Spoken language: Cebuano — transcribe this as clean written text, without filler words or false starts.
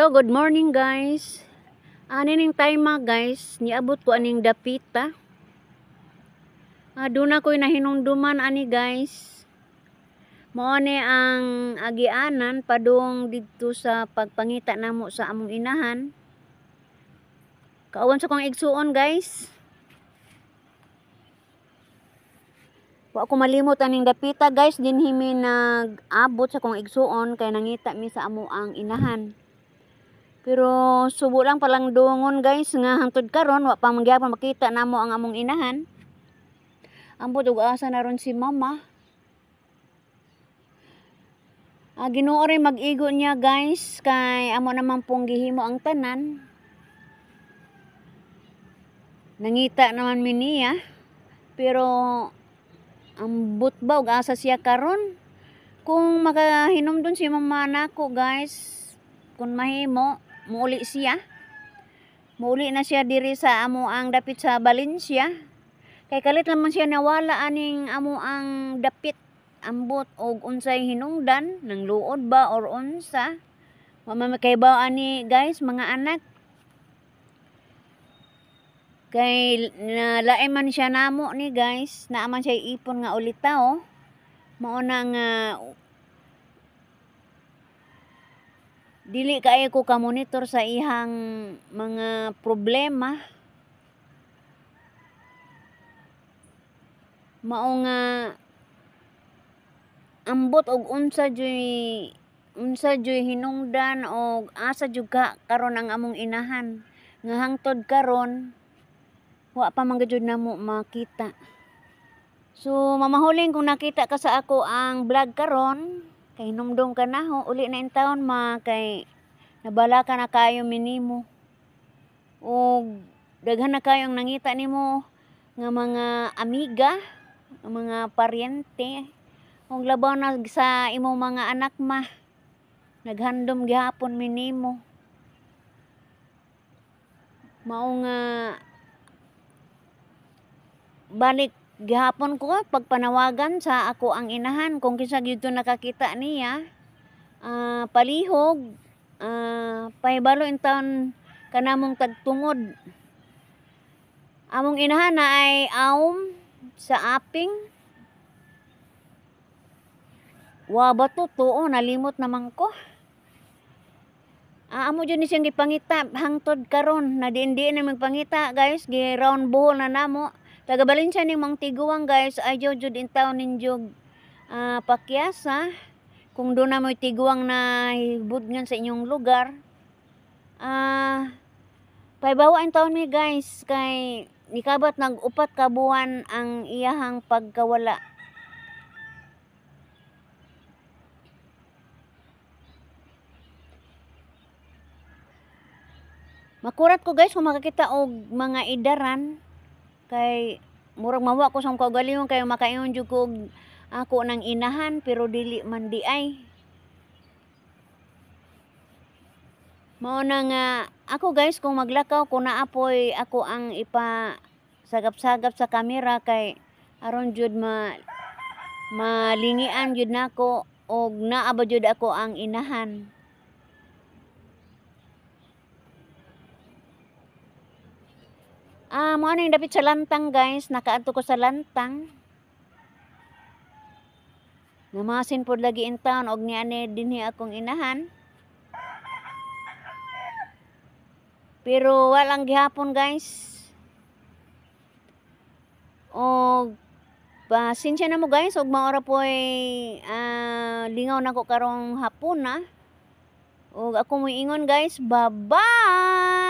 Hello, good morning, guys. Ani ning time guys, niabot ko aning dapita. Doon ko'y nahinumduman ani, guys. Mao ni ang agianan padung didto sa pagpangita namo sa among inahan. Kauban sa kong igsuon, guys. Wa ko malimot aning dapita, guys, dinhi mi nag-abot sa kong igsuon kay nangita mi sa amo ang inahan. Pero subo lang palang dungon, guys, nga hangtod karon wa pa man gyapon makita namo ang among inahan. Ambot og asa na ron si mama. Ginoo rin mag-igo niya, guys, kay amo naman pong gihimo ang tanan. Nangita naman mi niya. Pero ambot ba og asa siya karon? Kung makahinumdum si mama nako, guys, kung mahimo muuli siya. Muuli na siya diri sa amo ang dapit sa Valencia. Kay kalit naman siya nawala aning amo ang dapit. Ambot og unsay hinungdan, nang luod ba or unsa. Wa man makaibaw ani, guys, mga anak. Kay nalain man siya namo ni, guys, naa man siya ipon nga ulitaw. Mao na nga dili kaayo ko ka-monitor sa iyang mga problema. Mao nga ambot og unsa juy hinungdan og asa jud ka karon ang among inahan nga hangtod karon wa pa man gyud namo makita. So mamahuling kung nakita ka sa ako ang vlog karon, kay hinumdum ka na ho, uli na intawon ma kay nabala ka na kayo minimo. Og daghan na kayong nangita nimo nga mga amiga, mga paryente, og labaw na sa imong mga anak ma. Naghandom gihapon minimo. Mao nga balik gihapon ko pagpanawagan sa ako ang inahan kung kinsa gyud to nakakita niya, palihog, pahibalo intawon kanamong tagtungod. Among inahan na ay aom sa aping. Wa ba to tuo, nalimot naman ko. Amo jud ni siyang gipangita hangtod karon, na diin-diin na magpangita, guys, gi round buhol na namo. Taga Valencia ning mang tiguang, guys, ayaw jud in town ninyo pakyasa kung doon na mo'y tiguang na hibudngan sa inyong lugar. Paybawa in taon mi, guys, kay nikabat nag 4 ka buwan ang iyahang pagkawala. Makurat ko, guys, kung makakita og mga idaran kay murag mawa ko sa akong kaugalingon kay makaingon jud ko og ako ng inahan pero dili man di ay. Mao na nga ako, guys, kung maglakaw ko naa poy ako ang ipa sagap-sagap sa kamera kay aron jud malingian jud nako og naa ba jud ako ang inahan. Mao na yung dapit sa lantang, guys, nakaadto ko sa lantang. Namasin pod lagi in town og niani dinhi akong inahan. Pero walang gihapon, guys. Og pasensya na mo, guys, og maora poy lingaw nako karong hapon na. Og ako moingon, guys, bye-bye.